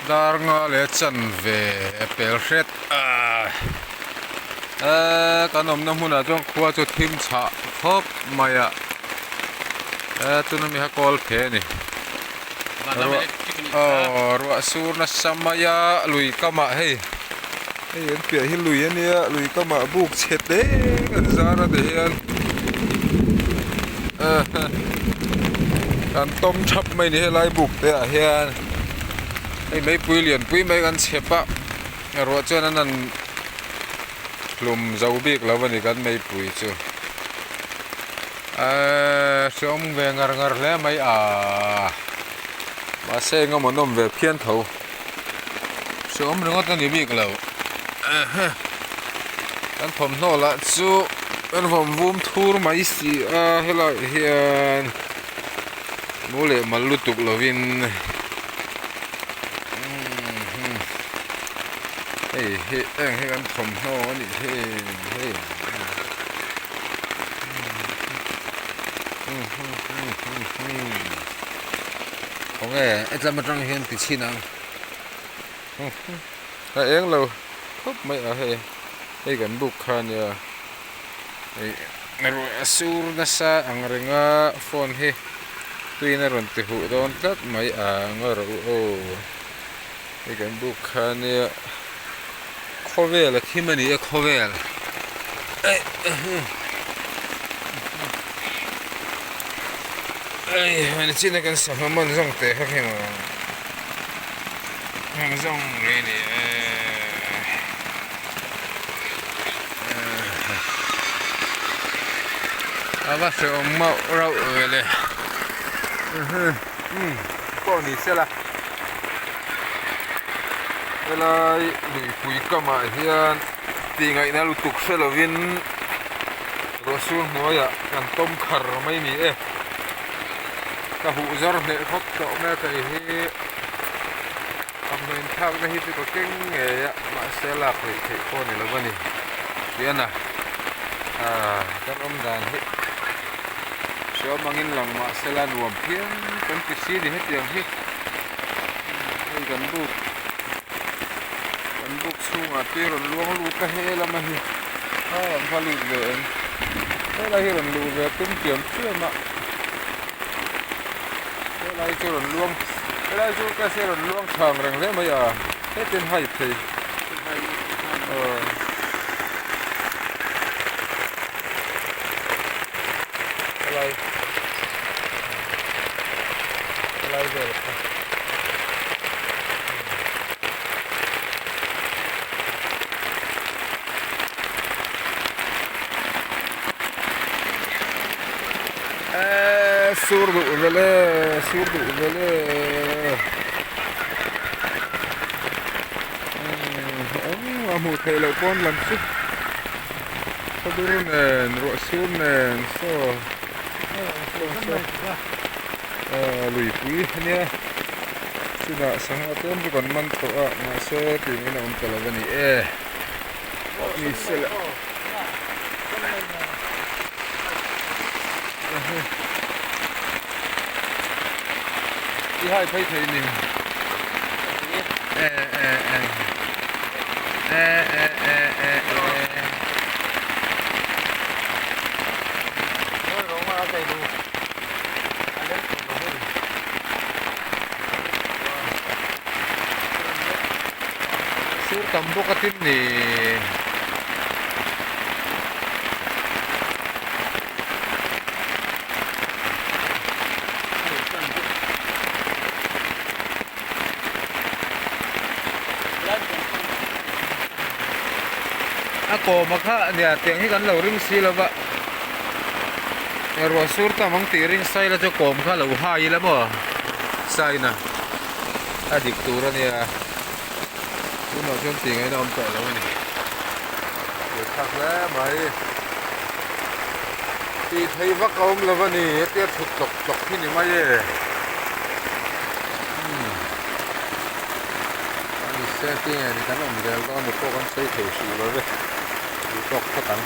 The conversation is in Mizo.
Dar nga leh chanve a pel hret a eee kan awmna hmunah chuan khua chu thim chhah khawp mai a eee tuna mi kha kawl phe a ni ruah aw ruah sur nasa mai a lui kamah hei hei an piah hi lui a nia lui kamah buk chhe te an zar a ti hian kan tawm thap mai a ni helai buk te ah hian. Hei meipui lianpui mai kan chhep a ruah chuan an han hlum zo bik lo a ni kan meipui chu eeee hreawm ve ngar ngar hle mai aaaa mahse eng emaw nawm ve phian tho hreawm ringawt a ni bik lo kan thawmhnaw lah chu kan vawm vum thur mai si a helaiah hian. Mu leh mal lutuk lovin hei hi heng hi kan thawmhnaw a nih hi hei khawnge hetlai atang hian ti chhin ang a eng lo khawp mai a hei hei kan buk kha a nia. Ruah a sur nasa ang reng a phone hi tuiin a rawn ti huh dawn tlat mai a ngawi rawh u aw hei kan buk kha nia khawvel a thim a ni e khawvel ei nichin a kan sangha man zawng teh kha khi ang zawng rei a ni e. A va hrehawm mauh rauh ve le pawh ni sela helai luipui kamah hian tihngaihna lutuk hre lovin ruahsur hnuaiah kan tawm khar mai ni e ka huh zar hneh khawp tawh mai a kei hi. A hmuin thlakna hi chu ka keng ngei a mahse lak theih theih pawh a ni lo a ni tian a aaa kan awm dan hi hriam angin lang mahse la nuam phian kan ti si ni hetiang hi hei kan buk kan buk chhungah te rawn luang lut a he lama hi a rawn kha lut ve em helai hi rawn luh ve tum tiam chiam a. Helai chu rawn luang helai chu ka se rawn luang thang reng hle mai a hetin hai thei aw helai helai vel kha Eee sur duh vel e sur duh vel e umm a hmuh theih loh pawn lam chu khaw dur nen ruah sur nen saw aaa luipui ania chutah sangha tlem chu kan man tawh a mahse tih in a awm ta lo a ni e ni sela. I hai phei thei ni e e e e e e e e Sur tam bawk a tin ni. A kawm a kha nia tiang hi kan lo ring si lo va ruah sur tam ang tih ring sai la chu kawm kha lo hai ila maw sign a a dik tur a nia tunah chuan tih ngaihna awm tawh lo a ni thak hle mai tih theih vak a awm lo a ni hetia thut tlawk tlawk hi ni mai e umm a ni se tinge ni kan awm zel dawn ni pawh kan sawi thei hrih lo ve tih tawk phawt ang.